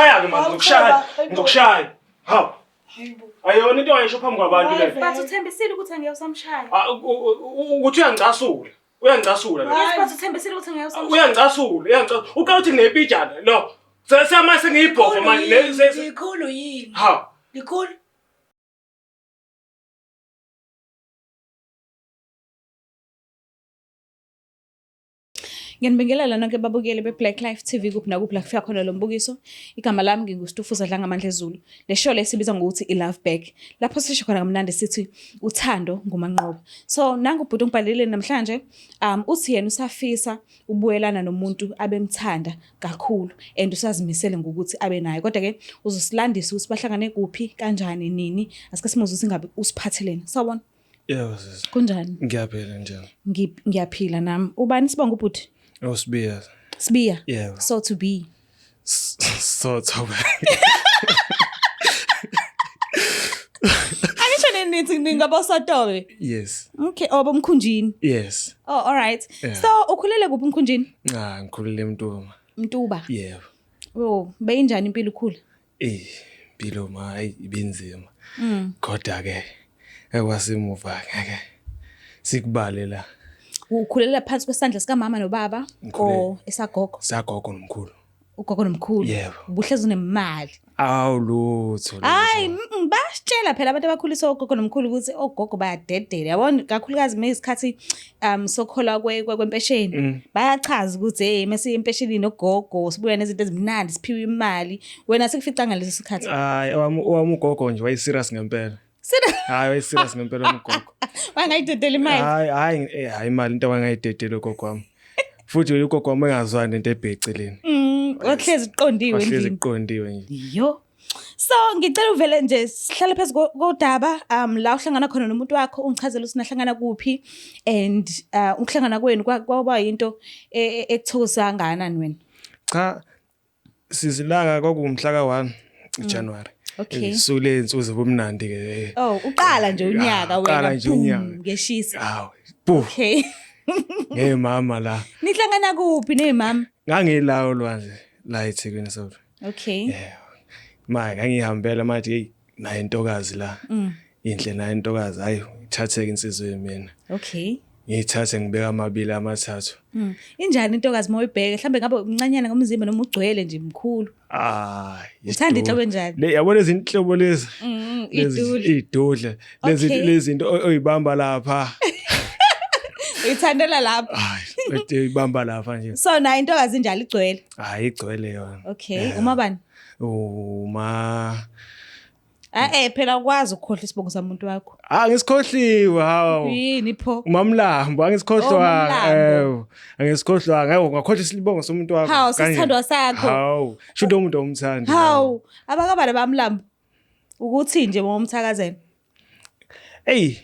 Shaya ke manje ngizokushaya. Ngizokushaya. Hawu. Ayona into ayisho phambi kwabantu le. But uthembisile ukuthi angeke usamshaya. Ah, ukuthi uyangicasula. Uyangicasula lo. Yes, but uthembisile ukuthi angeke usamshaya. Uyangicasula, uyangicasula. Uqala uthi nginepijana. No. Sesiyamase sengiyibhovo manje. Likhulu yini? Hawu. Likhulu. Ngiyanibingelela nonke babukeli be-Black Life TV kuphi nakuphi la kufika khona lo mbukiso. Igama lami nginguStufuza Dlangamandla Zulu. Le show le sibiza ngokuthi i-Love Back. Lapho sisho khona kamnandi sithi uthando ngumanqoba. So nangu ubhuti ongibhalelile namhlanje uthi yena usafisa ukubuyelana nomuntu abemthanda kakhulu and usazimisele ngokuthi abe naye. Kodwa ke uzosilandisa ukuthi bahlangane kuphi, kanjani, nini. Asike simuzwe ukuthi ingabe usiphatheleni. Sawubona. Yebo sisi. Kunjani? Ngiyaphila njani? Ngiyaphila nami. Ubani sibonga ubhuti? Oh Sibiya. Sibiya. Yebo. So to be. So to be. Angisho nithi ningabosotobe. Yes. Okay, oh bomkhunjini. Yes. Oh all right. Yeah. So ukhulele kuphi umkhunjini? Ah, ngikhulele eMtuba. Mtuba. Yebo. Oh, beyinjani impilo ukhula? Eh, impilo ma hayi ibinzima. Kodwa ke ekwasemuva ngeke sikubale la. Ukhulela phansi kwesandla sikamama nobaba or esagogo? Sagogo nomkhulu. Ugogo nomkhulu. Yebo. Ubuhlezi unemali. Awu lutho. Hayi, basitshela phela abantu abakhuliswa ogogo nomkhulu ukuthi ogogo bayadedela. Yabona kakhulukazi meyisikhathi sokholwa kwempesheni. Bayachaza ukuthi hey mase empeshenini nogogo sibuya nezinto ezimnandi siphiwe imali. Wena sikufica ngaleso sikhathi. Hayi, owami ugogo nje waye serious ngempela. Hayi, waye serious ngempela ugogo. Wangayidedela imali. Hayi, hayi, hayi imali into wangayidedela ugogo wami. Futhi ugogo wami engazwani nento ebheceleni. Wahlezi kuqondiwe Wahlezi endlini. kuqondiwe nje. Yo. So ngicela uvele nje sihlale phezu kodaba la uhlangana khona nomuntu wakho ungichazele ukuthi nahlangana kuphi and ukuhlangana kwenu kwaba yinto ekuthokozisa kangakanani wena. Cha sizilanga kwakuwumhla ka-1 January. Okay. Isuku ley'nsuku zobumnandi ke. Oh uqala nje unyaka Ah, uqala wena nje boom, unyaka. ngeshisa. Hawu, bu Okay. ngemama la. Nihlangana kuphi nemama? Ngangila olwandle la eThekwini South. Okay. Yeah. Manje ngangihambela manje hey nayo intokazi la. Inhle nayo intokazi hayi ithatheke insizwe yemina. Okay. Ngiyithathe ngibeka amabili amathathu. Injani intokazi moyibheke mhlambe ngabe umncanyana ngomzimba noma ugcwele nje mkhulu. Ah, Uthanda inhlobo enjani? Le yabona izinhlobo lezi. Lezi Idudle. idudle. Lezi Okay. lezi zinto oyibamba lapha. Uyithandela lapho. Hayi, uyibamba lapha nje. So nayo intokazi injalo igcwele. Hayi igcwele yona. Okay, uma bani? Uma Ah eh phela ukwazi ukukhohlwa isibongo samuntu wakho. Ah ngisikhohliwe hawu. Yini pho? Umamlambo angisikhohlwanga. Oh, Eh, angisikhohlwanga. Ngeke ungakhohlwa isibongo somuntu wakho. Hawu, Kanje. sisithandwa sakho. Hawu, shuthi umuntu omthandi. Hawu, abakabani bamlambo. Ukuthi nje ngomthakazela. Ey.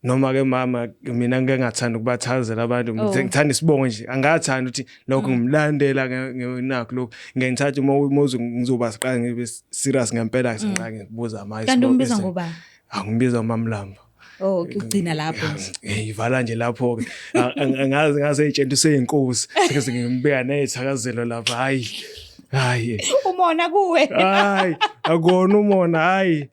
Noma ke mama mina ngike ngathanda ukubathazela abantu Oh. ngithanda isibongo nje angathanda ukuthi lokho ngimlandela ngenakho lokho ngeke ngithathe uma uma ngizoba siqala ngibe serious ngempela sengiqala ngibuza manje Kanti umbiza ngobani? Angimbiza uMamlambo. Oh, ugcina lapho nje. Ivala nje lapho ke angazi ngaze itshento seyinkosi seke ngimbeka nezithakazelo lapha hayi hayi Umona kuwe. hayi akona umona hayi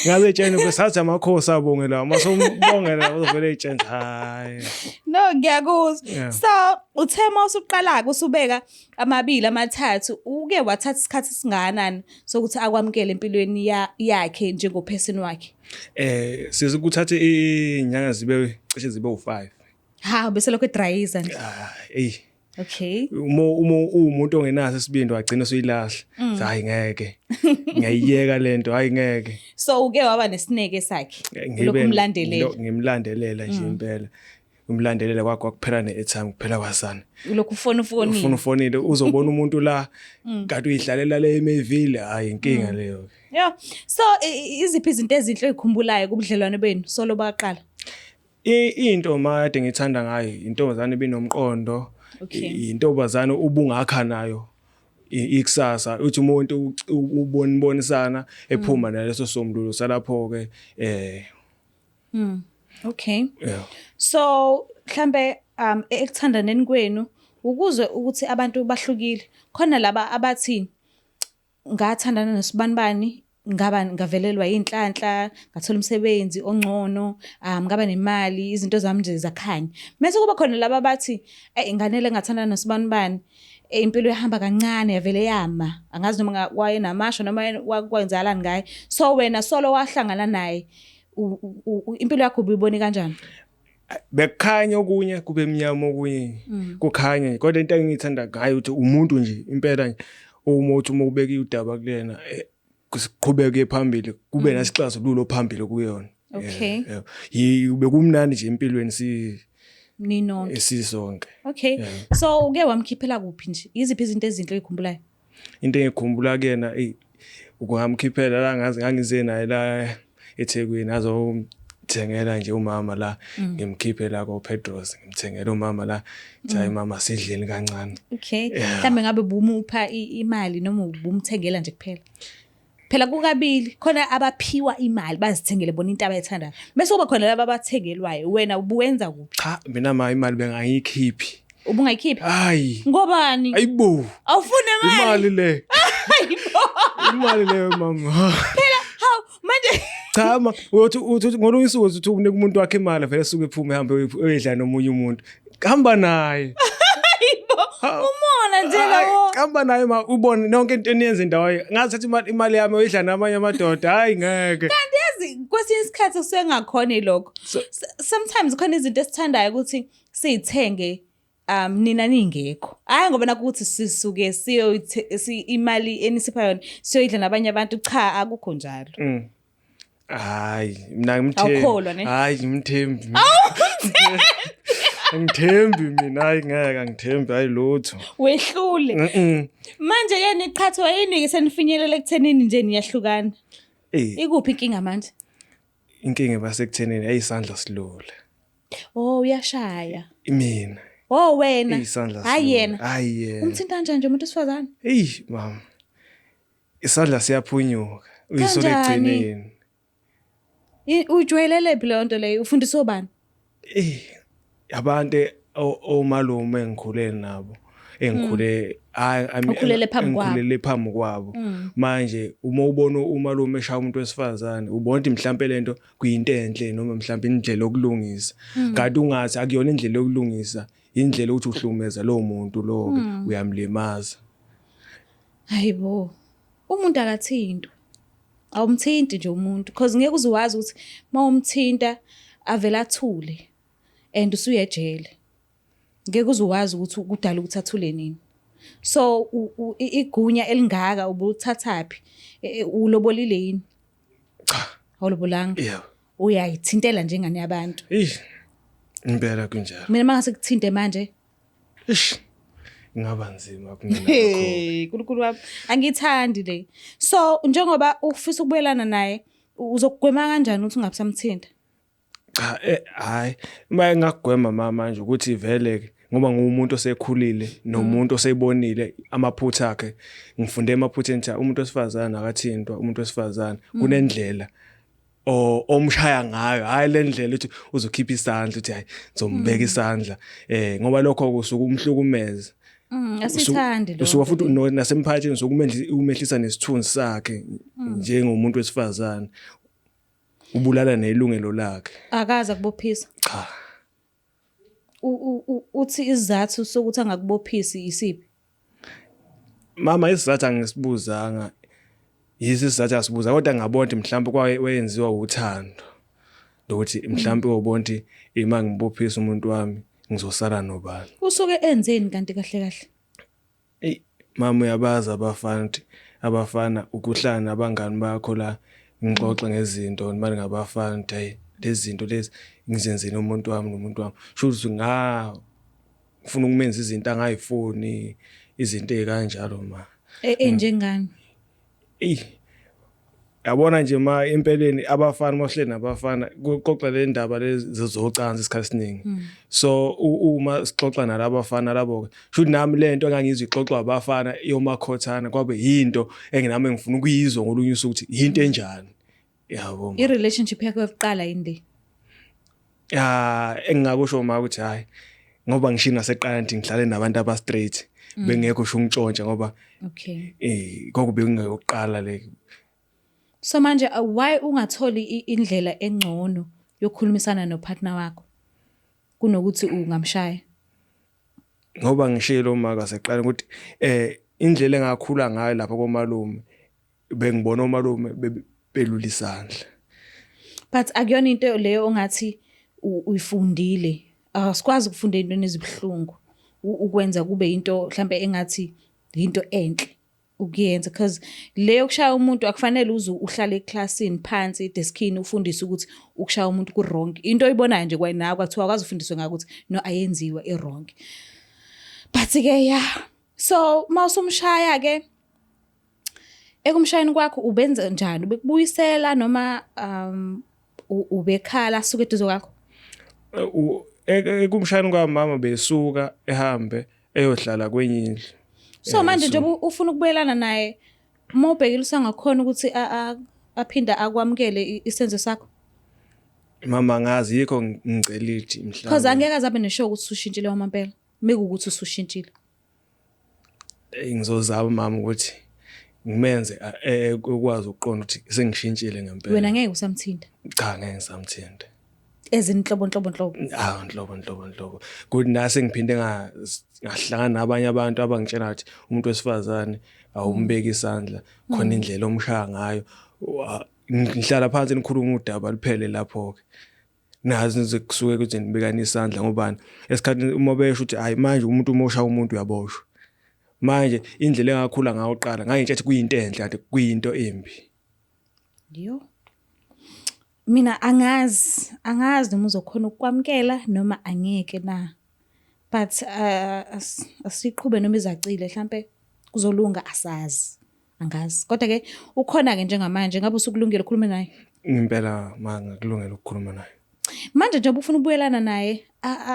ngaze itshento besathi amakhosi abonge lawo mase umbongela uzovele itshento hayi No, ngiyakuzwa. Yeah. So, uthe uma usuqala ke usubeka amabili amathathu, uke wathatha isikhathi singakanani sokuthi akwamukele empilweni yakhe njengoperson wakhe? Sizukuthatha inyanga zibe cishe zibe u5. Ha, bese lokho edrayiza nje. Ah, ey Okay. Uma uwumuntu ongenaso isibindi wagcina usuyilahla. Hayi ngeke. Ngiyayiyeka lento, hayi ngeke. So uke waba nesineke sakhe. Lokhu umlandelela. Ngimlandelela nje impela. Umlandelela kwakho kuphela ne-airtime kuphela kwasana. Ulokhu ufona ufonile. Ufuna ufonile uzobona umuntu la kanti uyihlalela le eMayville, hayi inkinga leyo. Yeah. So iziphi izinto ezinhle oyikhumbulayo kubudlelwane benu solo baqala? Into ma kade ngithanda ngayo intombazane ibinomqondo. Okay. Intombazane ubungakha nayo ikusasa uthi umuntu ubonibonisana ephuma naleso sombululo salapho ke Okay. Yeah. So mhlambe ekuthandaneni kwenu ukuzwe ukuthi abantu bahlukile. Khona laba abathi Ngathandana nosibanibani, ngaba ngavelelwa inhlanhla, ngathola umsebenzi ongcono, ngaba nemali, izinto zami nje zakhanya. Mase kuba khona laba abathi, eyi nganele ngathandana nosibanibani, impilo yahamba kancane yavele yama. Angazi noma wayenamashwa noma kwenzakalani ngaye. So wena solo wahlangana naye, impilo yakho ubuyibone kanjani? Bekukhanya okunye kube mnyama okunye kukhanye, kodwa into engiyithanda ngayo ukuthi umuntu nje impela nje uma uthi uma ubeka udaba kulena kusiqhubeke phambili kube nesixazululo phambili kuyona. Okay. Bekumnandi nje empilweni si ninonke sisonke. Okay. So uke wamkhiphela kuphi nje? Yiziphi izinto ezinhle oyikhumbulayo? Into engikhumbula kuyena, ey, ukungamkhiphela la ngaze ngangize naye la eThekwini azothengela nje umama la, ngimkhiphe la ko Pedros, ngimthengele umama la, ngithi hayi mama, sidleni kancane. Okay. Mhlambe ngabe bumupha imali noma ubumthengela nje kuphela? Phela kukabili, khona abaphiwa imali bazithengele bona into abayithandayo. Bese kuba khona laba abathengelwayo. Wena ubuwenza kuphi? Cha, mina ma imali bengayikhiphi. Ubungayikhiphi? Hayi. Ngobani? Ayibo. Awufune imali? Imali le. Hayibo. Imali leyo mama. Phela hawu manje. Cha ma, uyothi uthi ngolunye usuku uthi unika umuntu wakhe imali vele suke ephume ehambe uyidla nomunye umuntu. Hamba naye. Hayibo. Umona nje lowo. Hamba naye ma, ubone nonke into eniyenza indawo. Ngathi imali yami uyidla namanye amadoda. Hayi ngeke. Kanti yazi kwesinye isikhathi kusuke ngakhona lokho. Sometimes khona izinto esithandayo ukuthi siyithenge nina ningekho. Hayi ngoba nakho ukuthi sisuke siyoyithe imali enisipha yona siyoyidla nabanye abantu, cha akukho njalo. Hayi mina ngimthembi. Awukholwa ne? Hayi ngimthembi. Angithembi mina, hayi ngeke angithembi, hayi lutho. Wehlule. Manje yena iqhathwa yini senifinyelele ekuthenini nje niyahlukana? Ikuphi inkinga manje? Inkinga basekuthenini ayisandla silula. Oh uyashaya. Mina. Oh wena. Isandla silula. Hayi yena. Hayi yena. Umthinta kanjani nje umuntu wesifazane? Ey mama. Isandla siyaphunyuka. Uyisole Kanjani? egcineni. Ujwayelele phi leyo nto leyo? Ufundiswe ubani? Eh abantu omalume engikhule nabo, engikhule Ukhulele phambi kwabo. Engikhulele phambi kwabo. Manje uma ubona umalume eshaya umuntu wesifazane, ubona ukuthi mhlambe lento kuyinto enhle noma mhlambe indlela yokulungisa. Kanti ungathi akuyona indlela yokulungisa, indlela ukuthi uhlukumeza lowo muntu lo ke uyamlimaza. Hayibo. Umuntu akathintwa. Awumthinti nje umuntu because ngeke uze wazi ukuthi mawumthinta avela athule and usuyejele. Ngeke uze wazi ukuthi kudala ukuthi athule nini. So igunya elingaka ubulithathaphi? Ulobolile yini? Cha. Awulobolanga. Yebo. Uyayithintela njengane yabantu. Eish. Impela kunjalo. Mina mangase kuthinte manje. Eish. Ingaba nzima kumina lokho. Hey, Nkulunkulu wami, angithandi le. So njengoba ufisa ukubuyelana naye, uzokugwema kanjani ukuthi ungabisamthinta? Cha, hayi, uma engakugwema mama manje ukuthi vele ngoba ngumuntu osekhulile nomuntu osebonile amaphutha akhe, ngifunde emaphutheni cha umuntu wesifazane akathintwa, umuntu wesifazane kunendlela omshaya ngayo, hayi le ndlela uthi uzokhipha isandla uthi hayi ngizombeka isandla, ngoba lokho kusuke umhlukumeza. Asithandi lokho. Usuka futhi nasemphakathini usuke umehlisa nesithunzi sakhe njengomuntu wesifazane. Ubulala nelungelo lakhe. Akaze akubophisa. Cha. Uthi isizathu sokuthi angakubophisi isiphi? Mama isizathu angisibuzanga. Yisi isizathu asibuza kodwa ngabona ukuthi mhlawumbe kwayenziwa uthando. Lokuthi mhlawumbe uyobona ukuthi ima ngibophisa umuntu wami ngizosala nobani. Usuke enzeni kanti kahle kahle? Ey mama uyabaza abafana ukuthi abafana ukuhlala nabangani bakho la ngixoxe ngezinto manje ngabafana ukuthi hey lezi zinto lezi ngizenzele umuntu wami nomuntu wami. Sho ukuthi ngifuna ukumenza izinto angayifuni, izinto ezikanjalo ma. Enjengani? Ey yabona nje ma empeleni abafana mawuhleli nabafana kuxoxa le ndaba lezi zocansi isikhathi esiningi. So uma sixoxa nalabafana labo ke shuthi nami lento engangizwa ixoxwa abafana yomakhothana kwabe yinto enginami engifuna ukuyizwa ngolunye usuku ukuthi yinto enjani. Yabo. I relationship yakho yokuqala yini le? Ya engingakusho ma ukuthi hayi ngoba ngishini naseqala ngithi ngihlale nabantu aba straight bengekho sho ungitshontsha ngoba Okay. Kwakube kungeyokuqala le. So manje why ungatholi indlela engcono yokukhulumisana nopartner wakho kunokuthi ungamshaya? Ngoba ngishilo uma kaseqala ukuthi indlela engakhula ngayo lapha komalume, bengibona omalume belula isandla. But akuyona into leyo ongathi uyifundile. Asikwazi ukufunda into ezibuhlungu ukwenza kube into mhlambe engathi into enhle ukuyenza, because leyo kushaya umuntu akufanele uze uhlale eclassini phansi edeskini ufundise ukuthi ukushaya umuntu ku wrong. Into oyibonayo nje kwena kwathiwa akwazi ufundiswe ngakho ukuthi no, ayenziwe, i wrong. But ke yeah, so mawusumshaya ke, ekumshayeni kwakho ubenza njani? Ubekubuyisela noma ubekhala asuke eduze kwakho? Ekumshayeni kwamama besuka ehambe eyohlala kwenye indlu. So manje njengoba ufuna ukubuyelana naye, uma ubhekile usangakhona ukuthi aphinda akwamukele isenzo sakho? Mama, ngazi, yikho ngicela ithi mhlawumbe. Because angeke aze abe neshow ukuthi usushintshile wamampela, mekuwukuthi usushintshile. Ngizozama mama ukuthi ngimenze ukwazi ukuqonda ukuthi sengishintshile ngempela. Wena ngeke usamthinta? Cha, ngeke ngisamthinta. Ezinhlobo nhlobo nhlobo? Ah, nhlobo nhlobo nhlobo. Kuthi nase ngiphinde ngahlangana nabanye abantu abangitshela ukuthi umuntu wesifazane awumbeki isandla, khona indlela omshaya ngayo. Ngihlala phansi nikhuluma udaba luphele lapho ke. Nazi nje kusuke kuthi nibekana isandla ngobani esikhathini uma besho ukuthi hayi, manje umuntu uma ushaya umuntu uyaboshwa. Manje indlela engakhula ngayo oqala ngangitshe ukuthi kuyinto enhle, kanti kuyinto embi. Yo. Mina angazi, angazi noma uzokhona ukukwamukela noma angeke na. But asiqhube noma izacile, mhlambe kuzolunga, asazi. Angazi. Kodwa ke ukhona ke njengamanje, ngabe usukulungile ukukhuluma naye? Ngempela ma, ngakulungela ukukhuluma naye. Manje njengoba ufuna ukubuyelana naye,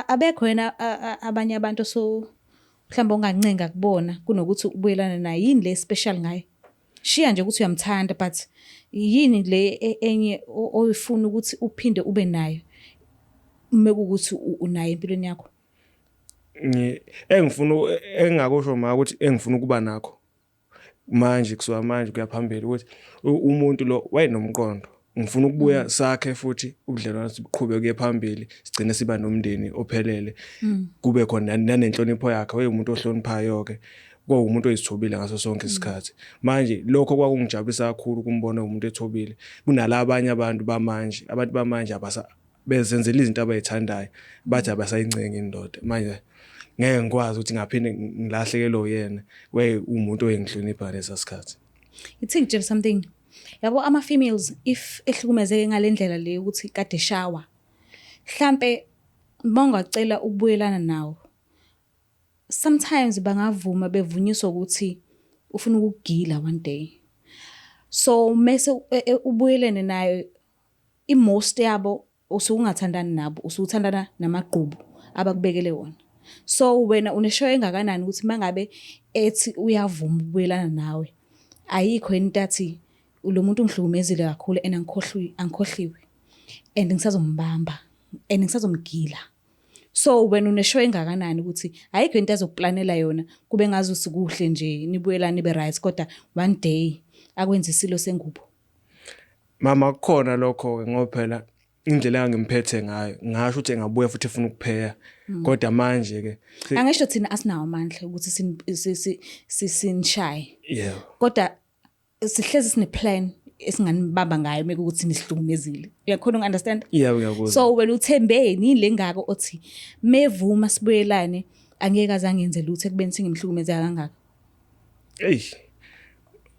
abekho yena abanye abantu so mhlawumbe ongancenga kubona kunokuthi ubuyelane naye? Yini le special ngaye? Shiya nje ukuthi uyamthanda, but yini le enye oyifuna ukuthi uphinde ube nayo mekuwukuthi unaye empilweni yakho? Engifuna, engingakusho ma, ukuthi engifuna ukuba nakho manje, kusuka manje kuya phambili, ukuthi umuntu lo wayenomqondo, ngifuna ukubuya sakhe futhi ubudlelwano, sibuqhube kuye phambili, sigcine siba nomndeni ophelele, kube khona nanenhlonipho yakhe. Wayemuntu ohloniphayo ke, kwawumuntu oyithobile ngaso sonke isikhathi. Manje lokho kwakungijabulisa kakhulu ukumbona umuntu ethobile kunalabanye abantu bamanje. Abantu bamanje abasa bezenzela izinto abayithandayo, bathi abasayincengi indoda. Manje ngeke ngikwazi ukuthi ngaphinde ngilahlekelwe uyena, we umuntu oyengihlonipha ngalesa sikhathi. Ithi ngitshela something. Yabo, ama females if ehlukumezeke ngalendlela le ukuthi kade shower, mhlambe mawungacela ukubuyelana nawo, sometimes bangavuma bevunyiswa ukuthi ufuna ukugila one day. So mase ubuyelene nayo, i-most yabo usuke ungathandani nabo, usuthandana namagqubu abakubekele wona. So wena uneshow engakanani ukuthi mangabe ethi uyavuma ukubuyelana nawe, ayikho into athi lo muntu ungihlukumezile kakhulu and angikhohliwe, angikhohliwe and ngisazombamba and ngisazomgila? So wena uneshow engakanani ukuthi ayikho into azokuplanela yona, kube ngazuthi kuhle nje nibuyelane nibe right, kodwa one day akwenza isilo sengubo? Mama, kukhona lokho ke, ngoba phela indlela engangimphethe ngayo, ngasho ukuthi engabuya futhi efuna ukupheya, kodwa manje ke Angisho thina asinawo amandla ukuthi sinishaye, kodwa sihlezi sine plan esinganibamba ngayo mekuthi nisihlukumezile. Uyakhona uku-understand? Yebo, ngiyakuzwa. So wena uthembeni yini lengako othi mevuma sibuyelane angeke aze angenze lutho ekubeni singimhlukumeze kangaka? Ey,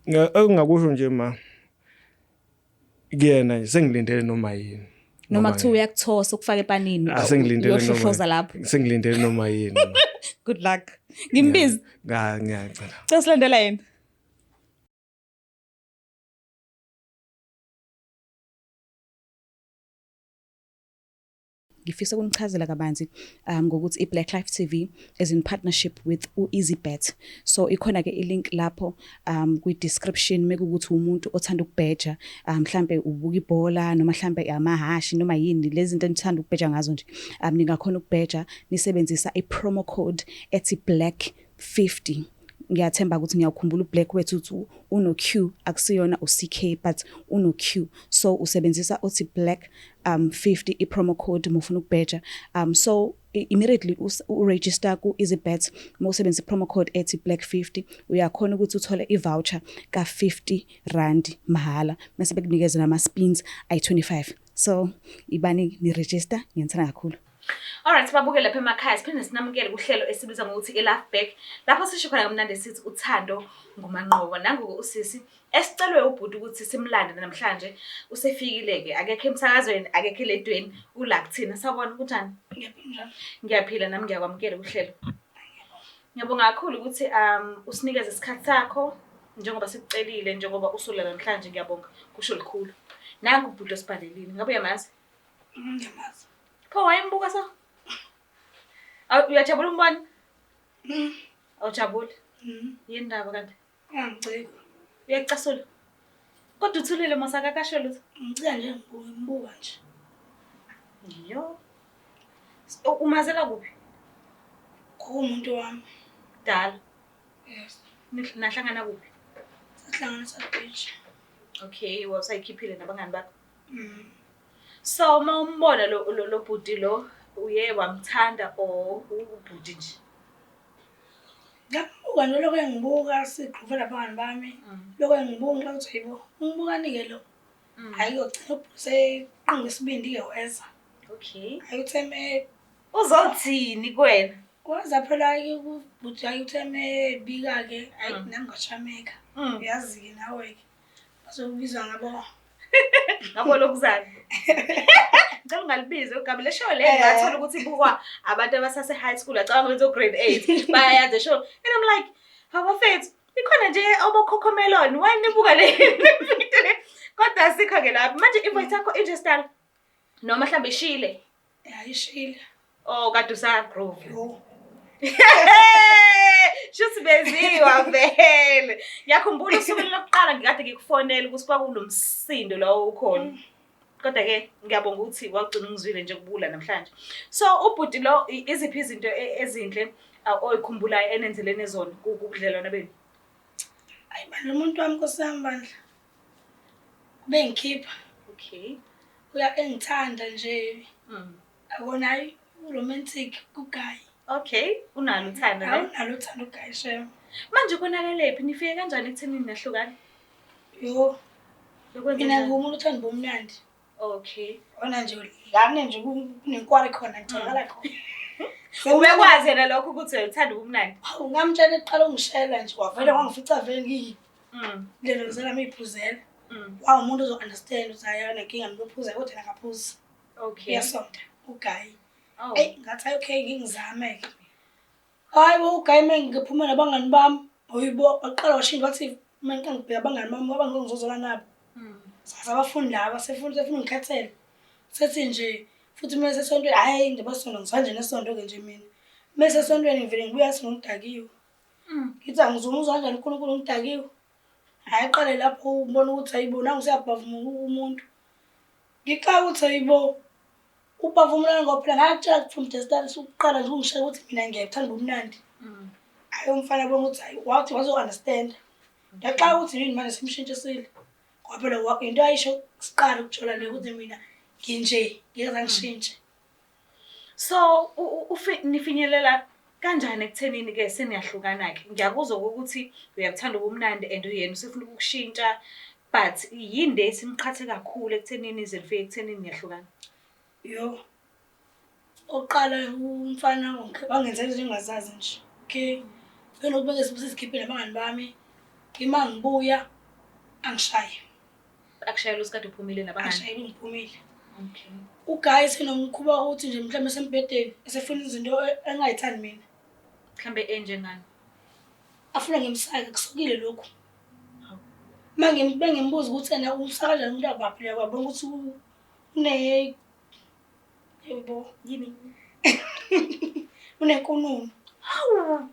engingakusho nje ma kuyena nje, sengilindele noma yini. Noma kuthiwa uyakuthosa ukufaka epanini, Ah, sengilindele noma uyohlohloza lapho? Sengilindele noma yini, ma. Good luck. Ngimbizi? Nga ngiyacela. Cela silandela yena. Ngifisa ukunichazela kabanzi ngokuthi i-Black Life TV is in partnership with u-EasyBet. So ikhona ke i-link lapho kwi-description mekuwukuthi umuntu othanda ukubheja, mhlambe ubuka ibhola noma mhlambe amahashi noma yini lezi zinto enithanda ukubheja ngazo nje. Ningakhona ukubheja nisebenzisa i-promo code ethi Black 50. Ngiyathemba ukuthi ngiyawukhumbula uBlack wethu ukuthi uno-Q, akusiyona u-CK but uno-Q. So usebenzisa uthi Black 50 i-promo code uma ufuna ukubheja. So immediately u-register ku-EasyBet, uma usebenzisa i-promo code ethi Black 50, uyakhona ukuthi uthole i-voucher ka-50 rand mahhala, mase bekunikeza nama-spins ayi-25. So ibani ni-register, ngiyanithanda kakhulu. Alright, babuke lapha emakhaya, siphinde sinamukele kuhlelo esibiza ngokuthi i-Love Back, lapho sisho khona kamnandi sithi uthando ngumanqoba. Nangu-ke usisi esicelwe ubhuti ukuthi simlande namhlanje, usefikile-ke, akekho emsakazweni, akekho eledweni, ula kuthina. Sawubona, kunjani? Ngiyaphila. Ngiyaphila nami, ngiyakwamukela kuhlelo. Ngiyabonga kakhulu ukuthi usinikeze isikhathi sakho njengoba sikucelile, njengoba usula namhlanje, ngiyabonga, kusho likhulu. Nangu ubhuti osibhalelile, ngabe uyamazi? Ngiyamazi. Pho wayembuka so? Awu, uyajabula umbona? Awujabuli? Yini ndaba kanti? Uyangicika. Uyakucasula? Kodwa uthulile mos, akakasho lutho. Ngicika nje, ngimbuka nje. Yo. Umazela kuphi? Kuwumuntu wami. Kudala. Yes. Nahlangana kuphi? Sahlangana sa-beach. Okay, wawusayikhiphile nabangani bakho. So uma umbona lo bhuti lo, uye wamthanda or ubhuti nje? Ngambuka nje, lokho engibuka sigqoke nabangani bami. Lokho engibuka ngixoxa ukuthi hayibo, ungibukani-ke lo? Hhayi, kuyogcina ubhuti sequnga isibindi-ke weza. Hhayi, uthe me Uzothini kuwena? Waza phela-ke ubhuti, hhayi uthe mebika-ke, hhayi nami ngachameka. Uyazi-ke nawe-ke. Bazokubizwa ngabo. Ngabo lokuzana. Ngicela ungalibizi igama le show le, ngathola ukuthi ibukwa abantu abasase high school, acabanga ukuthi grade 8 bayayazi le show. And I'm like, hawafethu, ikhona nje oboCocomelon, why nibuka le video le? Kodwa asikho ke lapho. Manje invoice yakho inje style noma mhlambe ishile? Ayishile. Oh, kade usa-groove. Yo. Shuthi beziwa vele. Ngiyakhumbula usuku lokuqala ngikade ngikufonela ukuthi kwakunomsindo lawo ukhona. Kodwa ke ngiyabonga ukuthi wagcina ungizwile nje kubula namhlanje. So ubhuti lo, iziphi izinto ezinhle oyikhumbulayo enenzelene zona kubudlelwano benu? Hayi bandla, umuntu wami, Nkosi yami bandla. Bengikhipha. Uya engithanda nje. Yabona, hayi romantic ku-guy. Okay, unalo uthando ne? Awunalo uthando u-guy shem. Manje konakelephi? Nifike kanjani ekuthenini nahlukana? Yo, Bekwenze mina njani? ngiwumuntu othanda ubumnandi. Yabona nje lana nje kunenkwari khona, ngitholakala khona. Ubekwazi yena lokho ukuthi uyathanda ubumnandi? Hawu, ngamtshela eqala ungishela nje, wavele wangifica vele ngiyilelozela ngiyiphuzela. Wawumuntu ozo-understand ukuthi hhayi akanankinga nomuntu ophuzayo, kodwa yena akaphuzi. Uyasonta u-guy. Eyi ngathi hayi okay, ngingizame-ke. Hayi bo, u-guy uma ngiphuma nabangani bami, hayibo, waqala washintsha, wathi uma ngiqala ngibheka abangani bami abangizozwana nabo. Sabafundi laba sefuna ungikhethele. Sethi nje futhi uma esesontweni, hhayi indaba yesonto ngizwa nje nesonto-ke nje mina. Uma esesontweni ngivele ngibuya sengidakiwe. Ngithi angizumuzwa kanjani uNkulunkulu ngidakiwe. Hhayi aqale lapho ubona ukuthi hayibo, nangu useyabhavuma umuntu. Ngixaka ukuthi hayibo, ubhavumulana ngoba phela ngakutshela from the start uqala nje ungishela ukuthi mina ngiyakuthanda ubumnandi. Hhayi umfana abona ukuthi hhayi wathi wazo-understand. Ngiyaxaka ukuthi yini manje simshintshisile. Ngoba phela into ayisho siqala ukujola le ukuthi mina nginje, ngeke zangishintshe. So nifinyelela kanjani ekuthenini ke seniyahlukana-ke? Ngiyakuzwa ukuthi uyakuthanda ubumnandi and yena usefuna ukukushintsha, but yini le esimqhathe kakhulu ekuthenini ize nifike ekuthenini niyahlukana? Yo, oqala umfana wangenzela izinto engingazazi nje. Okay. Belokhu beke sizikhiphe nabangani bami. Ima ngibuya angishaye. Akushayela usikade uphumile nabangani? Angishayele ngiphumile. U-guy senomkhuba uthi nje mhlawumbe esembhedeni esefuna izinto engayithandi mina. Mhlambe enjengani? Afuna ngimsake, kusukile lokhu. Uma bengimbuza ukuthi yena umsaka kanjani umuntu akwaphi, uyabona ukuthi une yebo yini? Unenkununu. Hawu.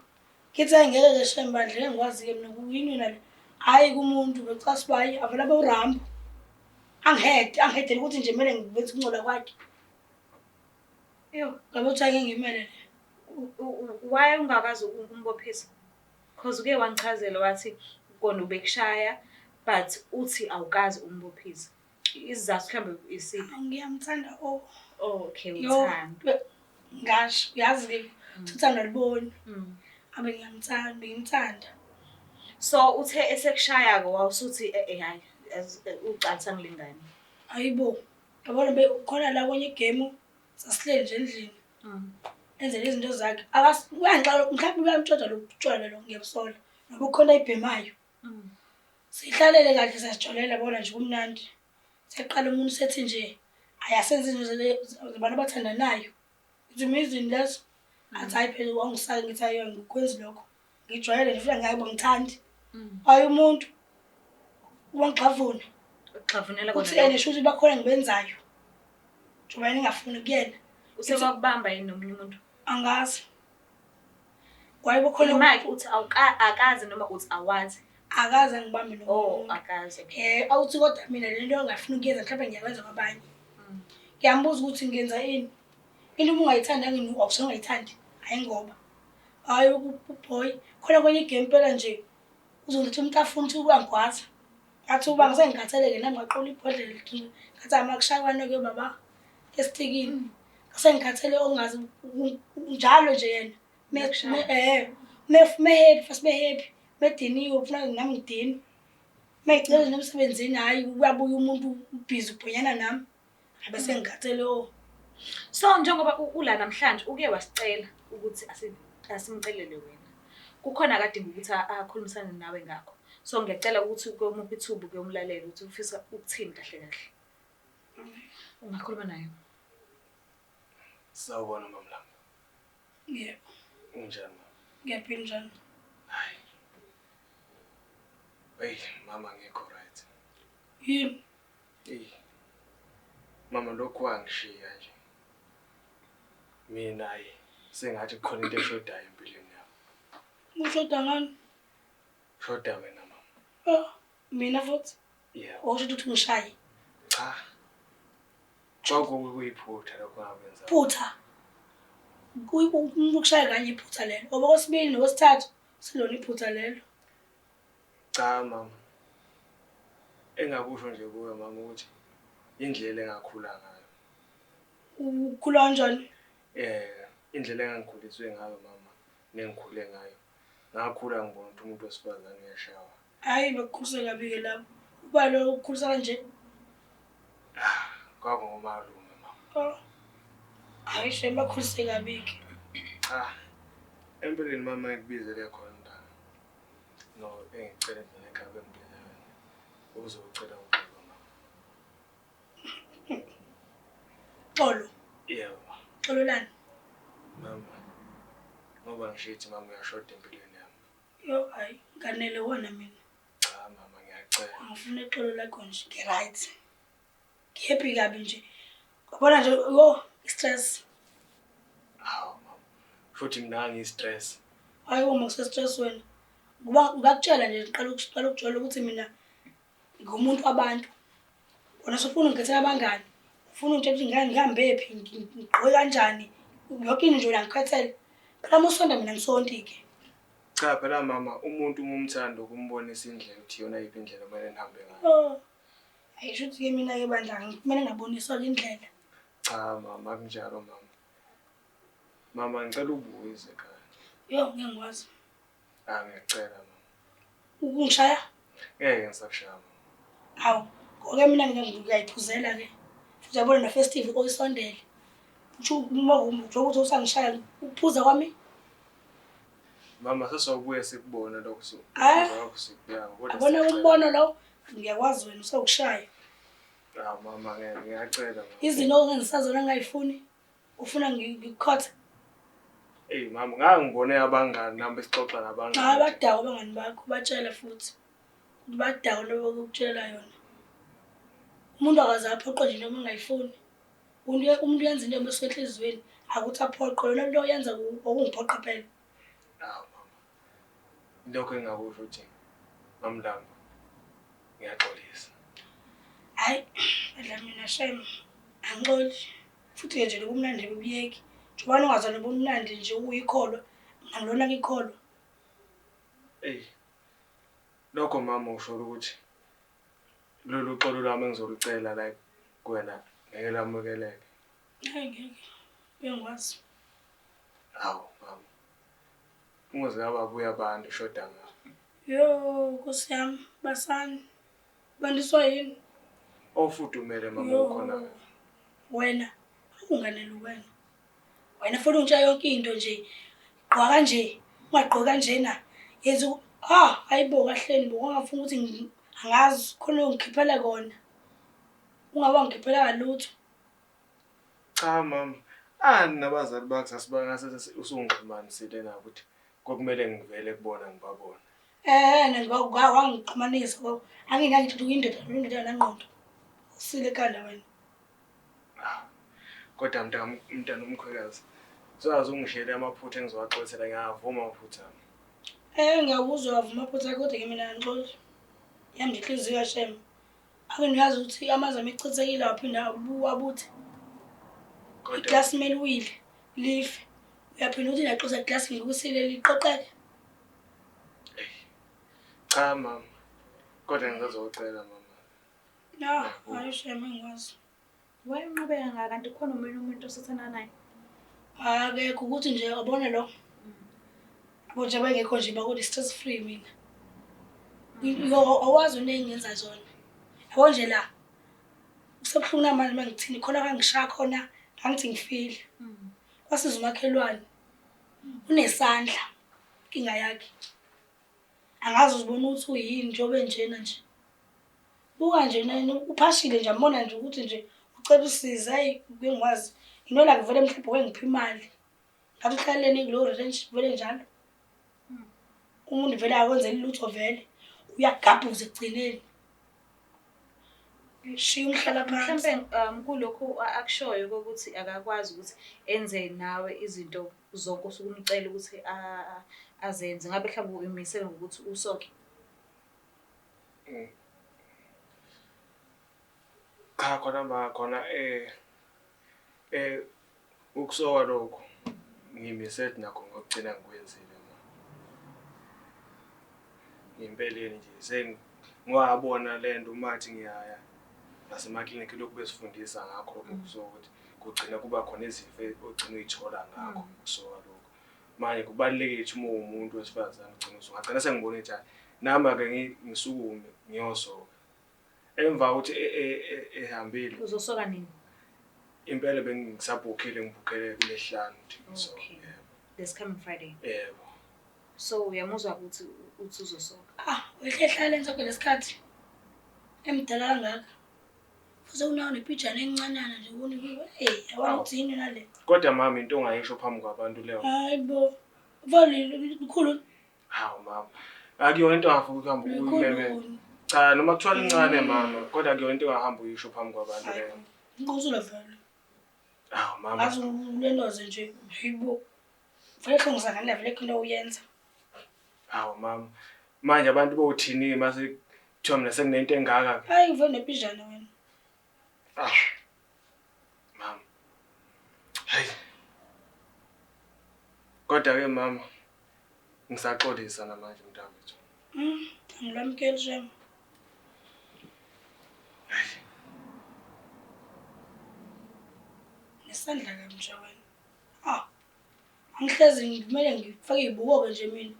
Ngithi hayi ngeke ke shem bandla, ngeke ngikwazi-ke mina kuyini yona le. Hhayi kumuntu becasa uba hayi avele abe uRambo. Angihede, angihedele ukuthi nje kumele ngibenze ukungcola kwakhe. Yo. Ngabe uthi angeke ngimele le. Why ungakazi ukumbophisa? Cause uke wangichazela wathi kona ubekushaya but uthi awukaze umbophise. Isizathu mhlawumbe isiphi? Ngiyamthanda oh. Oh, okay, Yo, uthando. ngasho uyazi-ke ukuthi uthando aluboni. Abe ngiyamthanda, bengimthanda. So uthe esekushaya-ke wawusuthi eh hayi ucansi angilingani. Hayibo, yabona khona la kwenye igemu sasihleli nje endlini. Enzele izinto zakhe. Uyangixaka mhlawumbe uyamtshontsha lo tshwala lo ngiyabusola. Noba kukhona ayibhemayo. Sihlalele kahle siyasijolela bona nje kumnandi. Seqala umuntu sethi nje ayasenza izinto zabantu abathandanayo. Ngithi mina izini lezo. Athi hhayi phela wangisaka ngithi hhayi angikwenzi lokho. Ngijwayele nje futhi angeke ngithandi. Hhayi umuntu wangixavuna. Uxavunela kona Uthi ene shuthi bakhona ngibenzayo. Njengoba yena engafuni kuyena. Usekwakubamba yini nomunye umuntu? Angazi. Kwaye kukhona Imake uthi akazi noma uthi awazi. Akazi angibambe nomunye Oh, umuntu. akazi. Okay. Awuthi kodwa mina le nto engafuni ukuyenza mhlawumbe ngiyakwenza kwabanye. Ngiyambuza ukuthi ngenza ini. Into uma ungayithandi awusuke ungayithandi. Hhayi ngoba. Hhayi uboy. Khona kwenye igame impela nje uzongithatha umtafuna uthi uyangigwaza. Ngathi uba ngisengikhatheleke nami ngaqola ibhodlela ngathi amakushaywane-ke baba esitikini. Ngisengikhathele ongazi njalo nje yena. Me-happy, first be-happy. Mediniwe ufuna nami ngidinwe. Mengicela nje emsebenzini hhayi uyabuya umuntu ubhizi ubhonyana nami. Abe sengikhathele o. So njengoba ula namhlanje uke wasicela ukuthi asimcelele wena. Kukhona akadinga ukuthi akhulumisane nawe ngakho. So ngiyacela ukuthi uke umuphe ithuba uke umlalele ukuthi ufisa ukuthini kahle kahle. Ungakhuluma naye. Sawubona Mamlambo. Yebo. Unjani mama? Ngiyaphila njani? Hayi. Hey mama ngekho right. Yini? Hey. Mama lokhu wangishiya nje. Mina hayi sengathi kukhona into eshodayo empilweni yami. Ushoda ngani? Shoda wena mama. Oh, mina futhi? Yebo. Osho ukuthi ungishaye. Cha. Kwakuyiphutha lokho ngakwenza. Phutha. Ukushaya kanye iphutha lelo. Ngoba kwesibili nokwesithathu silona iphutha lelo. Cha mama. Engakusho nje kuwe mama ukuthi indlela engakhula ngayo. Ukhula kanjani? Indlela engangikhuliswe ngayo mama nengikhule ngayo. Ngakhula ngibona ukuthi umuntu wesifazane uyashawa. Hayi bekukhulisa kabi ke lapho. Uba lo ukukhulisa kanje? Kwakungomalume mama. Oh. Hayi shame bakhulise kabi ke. Cha. Empeleni mama ngikubizele khona la. No, engicela nje ekhaya bengibizele wena. Uzocela uxolo mama. Xolo. Yebo. Xolo lani? Mama. Ngoba ngishithi mama uyashoda empilweni yami. Yo hayi, nganele wona mina. Cha mama ngiyacela. Angifuni ixolo lakho nje, ngi-right. Ngi-happy kabi nje. Yabona nje yo stress. Hawu mama. Futhi mina ngiyi-stress. Hayi uma use-stress wena. Ngoba ngakutshela nje ngiqala ukuqala ukujwayela ukuthi mina ngumuntu wabantu. Wena usufuna ungikhethela abangani. Ufuna ungitshela ukuthi ngihambe phi, ngigqoke kanjani. Yonke into nje wena ngikhethele. Phela uma usonta mina ngisonti-ke. Cha phela mama, umuntu uma umthanda ukumbonisa indlela ukuthi iyona yiphi indlela okumele nihambe ngayo. Oh. Hayi shuthi-ke mina-ke bandla kumele ngaboniswa-ke indlela. Cha mama, akunjalo mama. Mama ngicela ubuye ekhaya. Yo, ngeke ngikwazi. Ah ngiyacela mama. Ukungishaya? Ngeke ngisakushaya mama. Hawu, ngoke mina ngiyayiphuzela-ke. Futhi uyabona no-festive oyisondele. Usho uma ukuthi usangishaya ukuphuza kwami? Mama sesizobuye sikubone lokho so. Ah. Lokho sikubeka kodwa. Yabona siyacela. umbono lo ngiyakwazi wena usewukushaya. Hawu mama ngeke ngiyacela mama. Izinto ongengisazona engingayifuni ufuna ngikukhothe. Ey mama ngangibone abangani nami besixoxa nabangani. Cha badakwa abangani bakho batshele futhi. Badakwa lobo bokutshela yona. Umuntu akaze aphoqwe nje noma engayifuni. Umuntu uyenza into esuka enhliziyweni akuthi aphoqwe yona into oyenza okungiphoqa phela. Hawu mama. Lokho engakusho ukuthi Mamlambo ngiyaxolisa. Hayi, badla mina shame angixoli. Futhi-ke nje lobumnandi bubuyeki. Njengoba ungazwa nobumnandi nje uyikholwa, mina ngilona ngikholwa. Eyi. Lokho mama usho ukuthi lolu xolo lwami engizolucela la kuwena ngeke lamukeleke. Hayi ngeke. Uyangikwazi. Hawu mama. Umuzi kababa uyabantu ushoda ngapha. Yo, Nkosi yami, basani. Bandiswa yini? Ofudumele mama Yo. ukhona. Wena, akunganeli wena. Wena futhi ungitsha yonke into nje. Gqoka kanje, ungagqoki kanjena. Yenza ah, hayibo kahleni bo, ngangafuna ukuthi angazi khona ongikhiphela kona. Ungabe wangikhiphela kalutho. Cha mama, ani nabazali bakho sasibanga usungixhumanisile nabo ukuthi kwakumele ngivele kubona ngibabone. Eh, wangixhumanisa ngoba anginaki ukuthi uyindoda indoda nangqondo. Usile ekhanda wena. Ah, kodwa mntana mntana umkhwekazi. Soyazi ungishele amaphutha engizowaxolisela ngiyavuma amaphutha ami. Eh, ngiyakuzwa wavuma amaphutha akho kodwa ke mina angixoli. Yami nje inhliziyo yashem. Ake ngiyazi ukuthi amanzi ami echithekile waphinda abuthe. Iglasi kumele uwile life. Uyaphinda uthi naxosa iglasi ngikusile liqoqeke. Cha mama. Kodwa ngisazocela mama. Na, hayi shame ngikwazi. Wayenqabeka ngaka kanti khona omunye umuntu osethana naye. Akekho ukuthi nje abone lo. Yabo nje bengekho nje bakuthi stress free mina. Yo awazi into engingenza zona. Yabo nje la. Kusebuhlungu namanje uma ngithini khona kangishaya khona ngangithi ngifile. Kwasiza umakhelwane. Unesandla inkinga yakhe. Angazi uzibona ukuthi uyini njengoba enjena nje. Buka nje nani uphashile nje ambona nje ukuthi nje ucela usize hayi bengikwazi. Inola kuvele mhlawumbe wengipha imali. Ngathi uhlaleleni kulowo relationship vele njalo. Umuntu vele akwenzeli lutho vele. Uyagabhuza ekugcineni. Shiya umhlala phansi. Mhlampe kulokhu akushoyo kokuthi akakwazi ukuthi enze nawe izinto zonke osuke umcela ukuthi azenze. Ngabe mhlawumbe uyimisele ngokuthi usoke? Cha khona ma khona ukusoka lokho ngiyimisele nakho ngokugcina ngikwenzile ma. Ngempeleni nje sengiwabona lento mathi ngiyaya nasemaklinikhi lokhu besifundisa ngakho lokho kusoka ukuthi kugcina kuba khona izifo ogcina uyithola ngakho ukusoka lokho. Manje kubalulekile ukuthi uma uwumuntu wesifazane ugcine usungagcina sengibona ukuthi hhayi nami ake ngisukume ngiyosoka. Emva kokuthi ehambile. Uzosoka nini? Impela bengisabhukhile ngibhukhele kulesihlanu ukuthi ngisoke. Okay. Yebo. This coming Friday. Yebo. So uyamuzwa ukuthi uthi uzosoka. Ah, wehle hlale sonke lesikhathi. Emdala kangaka. Futhi unawo nepijana encanana nje kuni hey, yabona ukuthi yini nale. Kodwa mama into ongayisho phambi kwabantu leyo. Hayi bo. Vele likhulu. Hawu mama. Akuyona into ongafuka ukuhamba uyimeme. Likhulu. Cha noma kuthiwa lincane mama, kodwa akuyona into ongahamba uyisho phambi kwabantu leyo. Ngiqosula vele. Hawu mama. Ngazi ulendoze nje. Hayibo. Vele hlongisa ngale vele into uyenza. Hawu mama. Manje abantu bothini mase kuthiwa mina senginento engaka. Hayi vele nepijana wena. Ah. Mama. Hayi. Kodwa ke mama ngisaxolisa namanje mntakwethu. Angilamukeli shem. Nesandla kabi nje wena. Ah. Angihlezi kumele ngifake izibuko-ke nje mina.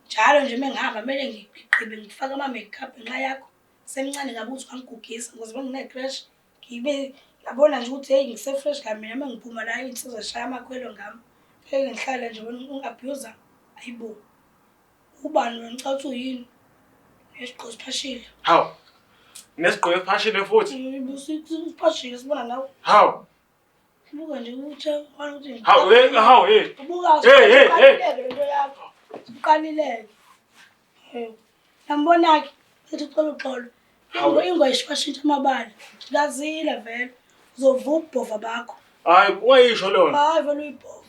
Njalo nje uma ngihamba kumele ngigqibe ngifake ama-makeup ngenxa yakho. Semncane kabi ukuthi wangigugisa ngoze bengine-crash. Ngibe ngabona nje ukuthi hey ngise-fresh kabi mina uma ngiphuma la iy'nsizwa zishaya amakhwelo ngami. Ngeke ngihlale nje wena ungi-abuse-a. Hayibo. Ubani wena ngicabanga ukuthi uyini? Nesigqoko esiphashile. Hawu. Nesigqoko esiphashile futhi. Hayibo, siphashile sibona nawe. Hawu. Buka nje ukuthi wena uthi. Hawu, hey, hawu, hey. Buka Hey, hey, hey. uqalileke lento yakho. Uqalileke. Hey. Yambona ke ethi ucela uxolo. Hawu. Ingo ishwashintsha amabala. Ngazile vele. Uzovuka ubhova bakho. Hayi, ungayisho lona. Hayi vele uyibhova.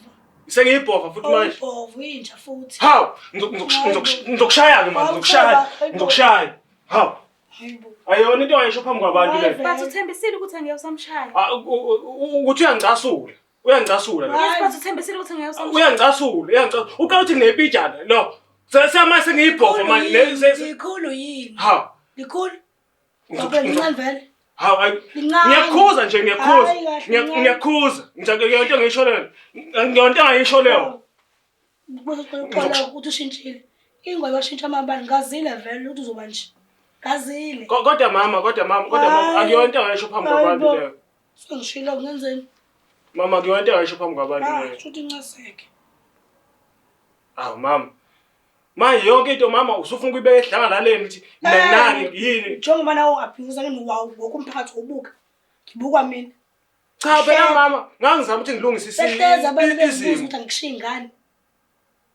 Sengiyibhova futhi manje. Uyibhova uyinja futhi. Hawu, ngizokushaya ke manje, ngizokushaya. Ngizokushaya. Hawu. Hayibo. Ayona into ongayisho phambi kwabantu le. But uthembisile ukuthi angeke usamshaya. Ah, ukuthi uyangicasula. Uyangicasula lo. Yes, but uthembisile ukuthi angeke usamshaya. Uyangicasula, uyangicasula. Uqala uthi nginepijana lo. Sesiyama sengiyibhova manje le Likhulu yini? Ha. Likhulu. Ngoba lincane vele. Hawu ayi. Lincane. Ngiyakhuza nje ngiyakhuza. Hayi kahle, lincane. Ngiyakhuza. Ngijake ngiyonto ngisho leyo. Ngiyonto engayisho leyo. Kuqala ukuthi ushintshile. Ingwe washintsha amabala ngazile vele ukuthi uzoba nje. Ngazile. Kodwa mama, kodwa mama, kodwa mama Hayi. akuyonto engayisho phambi kwabantu Hayi bo. leyo. Sengishilo ngenzeni? Mama akuyonto engayisho phambi kwabantu Ah, leyo. shuthi incaseke. Awu mama. Manje yonke into mama usufuna ukuyibeka edlangalaleni ukuthi mina Eh. nani yini? Njengoba nawe u-abuse ngini wawu wonke umphakathi ubuka. Ngibukwa mina. Cha phela mama, ngangizama ukuthi ngilungise Behlezi abantu bezibuza izimo. ukuthi angishiyi ngani.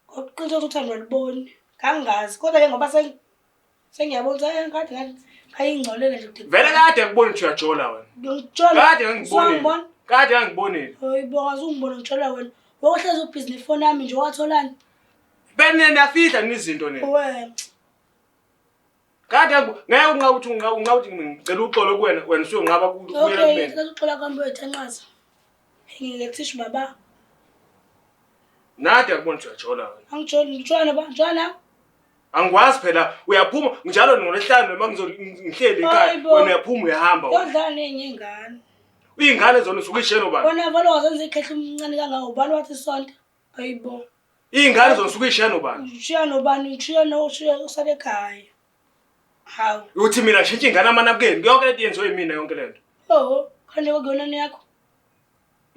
Ngokuqinisa ukuthi uthando aluboni. Ngangingazi kodwa ke ngoba sengiyabona ukuthi eh kade ngayingcolele nje kude. Vele kade ngikubona ukuthi uyajola wena. Ngitshola. Kade ngangikubonile. Usangibona? Kade ngangikubonile. Hayi bo, azungibona ngitshola wena. Wokuhlezi ubhizi nefoni yami nje watholani? Bene niyafihla nizinto nina. Wena. Kade ngeke unqaba ukuthi unqaba unqaba ukuthi ngicela uxolo kuwena wena usuyonqaba kubuyela Okay, kumina. ngicela uxola kwami uyothanqaza. Ngingekuthisha baba. Nade ngikubona ukuthi uyajola wena. Angijoli, ngitshola noba, ngitshola nawe. Angikwazi phela uyaphuma njalo ngolwesihlanu noma ngihleli ekhaya Hayi bo. wena uyaphuma uyahamba wena. Yodlala nenye ingane. Iy'ngane zona usuke uyishiye nobani? Wena vele wazenza ikhehla umncane kangaka ubani wathi sonto. Hayibo. Iy'ngane zona usuke uyishiye nobani? Ushiya nobani? Ushiya no ushiya usale ekhaya. Hawu. Uthi mina shintsha ingane amanabukeni yonke lento yenziwe yimina yonke lento. Oh, khane kwakuyona yakho.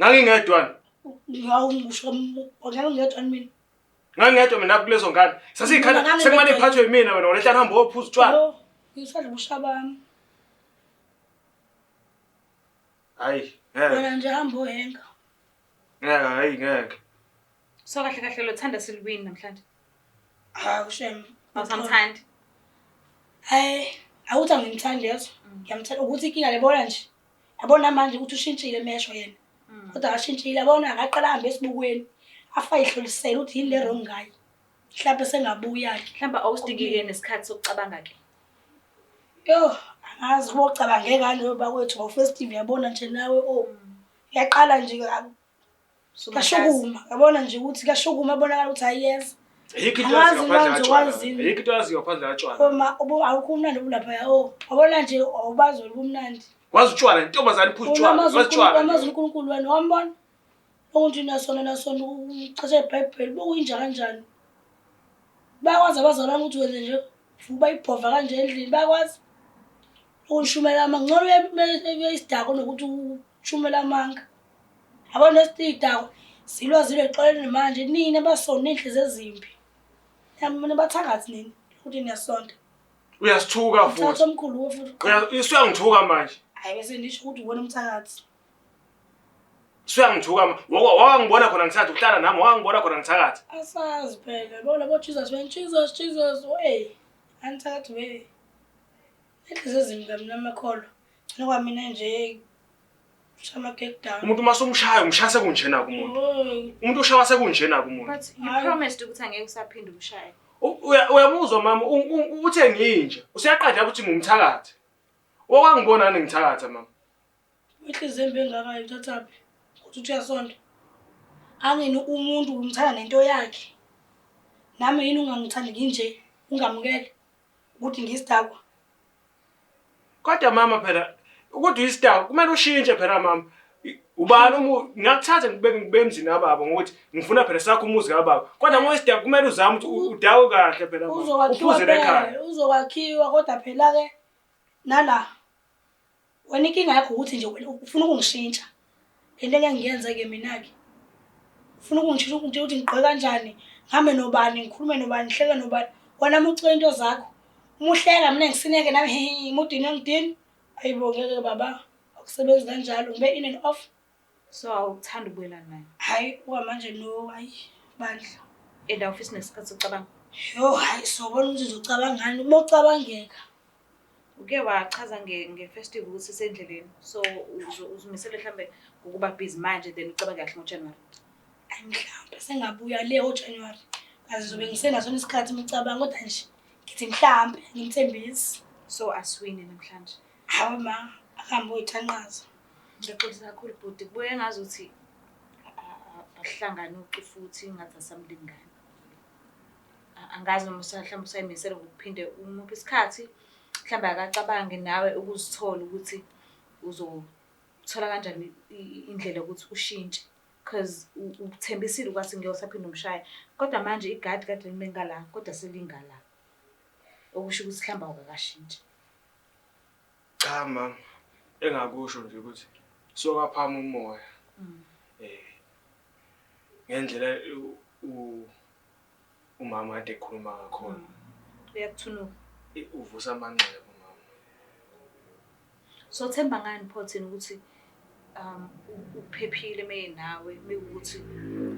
Ngangingedwana. Hawu ngisho ngeke ngedwa mina. Ngangingedwa mina kulezo ngane. Sasiyikhanda Mina sekumane ngangingedwa. iphathwe yimina wena ngolwesihlanu hamba uyophuza utshwala. Oh, ngisadla ubusha bami. Hayi, ngeke. Wena nje hamba uhenga. Ngeke, hayi ngeke. So kahle kahle lo thanda siluwini namhlanje. Hawu shem. Awusamthandi. Hayi, awuthi angimthandi yazo. Ngiyamthanda ukuthi inkinga lebona nje. Yabona manje ukuthi ushintshile mesho yena. Kodwa akashintshile yabona akaqala ahambe esibukweni. Afa ihlolisele ukuthi yini le wrong ngaye. Mhlawumbe sengabuya ke. Mhlawumbe awusidingike nesikhathi sokucabanga ke. Yo, angazi kuba ucabange ngani ngoba kwethu ngo festive yabona nje nawe oh. Yaqala nje kashukuma. Yabona nje ukuthi kashukuma bonakala ukuthi ayiyeza. Ayikho into Angazi yaziyo ngaphandle manje katshwala. wazini. Ayikho into yaziyo ngaphandle katshwala. Uma ubu awukho umnandi obulapha oh. Wabona nje awubazi ubumnandi. Wazi utshwala intombazane iphuza utshwala. Wazi utshwala. Amazi uNkulunkulu wena wambona. Ukuthi nasona nasona uchaze iBhayibheli bokuyinja kanjani. Bayakwazi abazalwane ukuthi wenze nje vuba ibhova kanje endlini bayakwazi. Ukushumela amanga ngcono uye isidako nokuthi ushumela amanga. Yabona esidako silwa zilwe exoleni manje nina abasona inhliziyo ezimbi. Yamina bathakathi nini ukuthi niyasonta. Uyasithuka Umthakathi futhi. omkhulu futhi. Usuyangithuka manje. Hayi bese nisho ukuthi uwena umthakathi. Usuyangithuka manje. Wakangibona khona ngithatha ukuhlala nami, wakangibona khona ngithakatha. Asazi phela bona bo Jesus when Jesus Jesus hey anithakathi we. Inhliziyo ezimbi kamina amakholwa. Ngcono kwamina nje shama get down. Umuntu uma usumshaya umshaya sekunjena kumuntu. Oh, Umuntu ushawa sekunjena kumuntu. But you Hayi. promised ukuthi angeke usaphinde umshaye. Uyamuzwa mama uthe ngiyinja. Usuyaqeda ukuthi ngumthakathi. Wakangibona nani ngithakatha mama. inhliziyo embi engaka uthathaphi? Ukuthi uthi uyasonta. Angini umuntu umthanda nento yakhe. Nami yini ungangithandi nginje ungamukele ukuthi ngiyisidakwa. Kodwa mama phela ukuthi uyi-star kumele ushintshe phela mama. Ubani umu ngiyakuthatha ngibeke ngibe emzini kababa ngokuthi ngifuna phela sakho umuzi kababa. Kodwa uma uyi-star kumele uzame ukuthi udawe kahle phela mama. Uzokwakhiwa Uphuzele ekhaya. phela, uzokwakhiwa kodwa phela ke nala wena inkinga yakho ukuthi nje wena ufuna ukungishintsha. Lento engeke ngiyenze ke mina ke. Ufuna ukungishintsha ukungitshela ukuthi ngigqoke kanjani, ngihambe nobani, ngikhulume nobani, ngihleke nobani. Wena uma ucela into zakho, uma uhleka mina ngisineke nami he mudini ngidini. Ayibo ngeke baba, akusebenzi kanjalo, ngibe in and off. So awukuthanda ukubuyelana naye. Hayi okwamanje no, hayi bandla. And awufisi nesikhathi sokucabanga. Yo hayi sobona ukuthi uzocabanga ngani uma ucabangeka. Uke wachaza nge-festive ukuthi isendleleni. So uzimisele mhlambe ngokuba busy manje then ucabange kahle ngoJanuary. Hayi mhlawumbe sengabuya le ngoJanuary. Kaze zobe ngisenaso isikhathi umcabango kodwa nje ngithi mhlawumbe ngimthembisi. So asiwine namhlanje. Hawu ma, akuhambe uyithanqaza. Ngiyaxolisa kakhulu bhuti. Kubuye ngazuthi akuhlangani ucu futhi ngathi asamlingani. Angazi noma mhlawumbe usayimisele ngokuphinde umuphe isikhathi, mhlawumbe akacabange nawe ukuzithola ukuthi uzothola kanjani indlela yokuthi ushintshe. Cause uthembisile ukwathi ngeke usaphinde umshaye, kodwa manje igadi kade lime ngala kodwa selingala. Okusho ukuthi mhlawumbe awukakashintshi. Cha mama, engakusho nje ukuthi suka phama umoya. Ngendlela umama kade ekhuluma ngakhona. Uyakuthunuka. Uvusa amanxeba mama. So themba ngani pho thina ukuthi uphephile menawe mekuwukuthi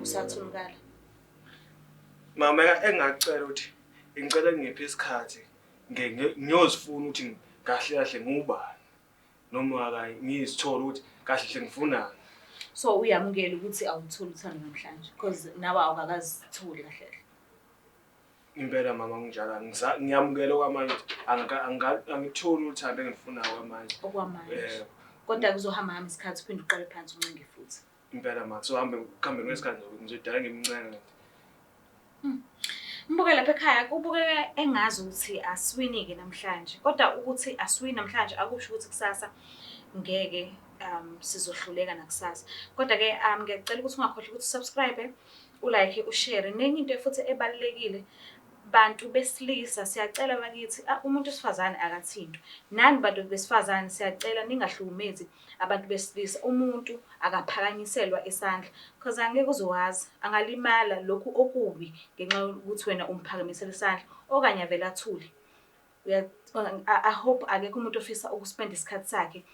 usathunukala? Mama, engingacela ukuthi ngicela ngiphe isikhathi ngiyozifuna ukuthi kahle kahle ngubani noma kanye ngizithole ukuthi kahle hle ngifunani. So uyamukela ukuthi awutholi uthando namhlanje because nawe awukakazitholi kahle kahle. Impela mama kunjalo, ngiyamukela okwamanje ukuthi angitholi uthando engilifunayo kwamanje. Okwamanje. Yebo. Kodwa kuzohamba hamba isikhathi uphinde uqale phansi uncenge futhi. Impela ma, kuzohambe kuhambe ngesikhathi ngizodala ngimncenga. Mbuke lapha ekhaya kubukeka engazi ukuthi asiwini-ke namhlanje, kodwa ukuthi asiwini namhlanje akusho ukuthi kusasa ngeke sizohluleka nakusasa. Kodwa-ke ngiyacela ukuthi ungakhohlwa ukuthi usubscribe, ulike, ushare. Nenye into futhi ebalulekile, bantu besilisa siyacela bakithi, umuntu wesifazane akathintwa. Nani bantu besifazane siyacela ningahlukumezi abantu besilisa. Umuntu akaphakanyiselwa isandla cause angeke uzowazi, angalimala lokhu okubi ngenxa yokuthi wena umphakamisela isandla okanye avele athule. I hope akekho umuntu ofisa ukuspenda isikhathi sakhe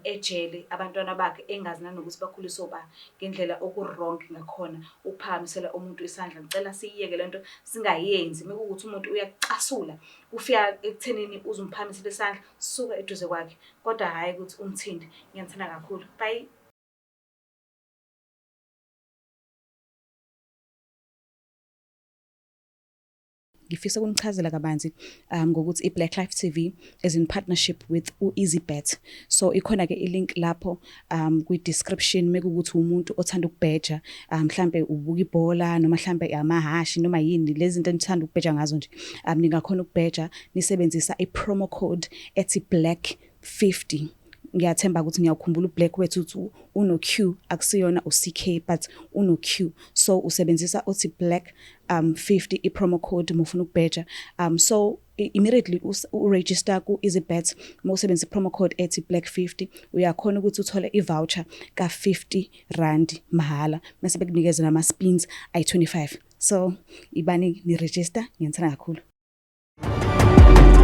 ejele abantwana bakhe engazi nanokuthi bakhuliswe uba ngendlela oku-wrong ngakhona ukuphakamisela umuntu isandla. Ngicela siyiyeke lento singayenzi. Mekuwukuthi umuntu uyakucasula kufika ekuthenini uze umphakamisele isandla, suka eduze kwakhe, kodwa hhayi ukuthi umthinte. Ngiyanithanda kakhulu. Bye. Ngifisa ukunichazela kabanzi ngokuthi i-Black Life TV is in partnership with u-EasyBet. So ikhona-ke i-link lapho kwi-description mekuwukuthi umuntu othanda ukubheja, mhlampe ubuka ibhola noma mhlampe amahhashi noma yini lezi zinto enithanda ukubheja ngazo nje. Ningakhona ukubheja nisebenzisa i-promo code ethi Black 50. Ngiyathemba ukuthi ngiyawukhumbula uBlack wethu ukuthi uno-Q, akusiyona u-CK but uno-Q. So usebenzisa othi Black 50 i-promo code uma ufuna ukubheja. So immediately uregister ku-EasyBet, uma usebenzisa i-promo code ethi Black 50 uyakhona ukuthi uthole i-voucher ka-50 rand mahhala, mase bekunikeza nama-spins ayi-25. So ibani ni-register, ngiyanithanda kakhulu.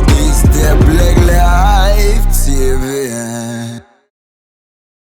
It's the Black Life.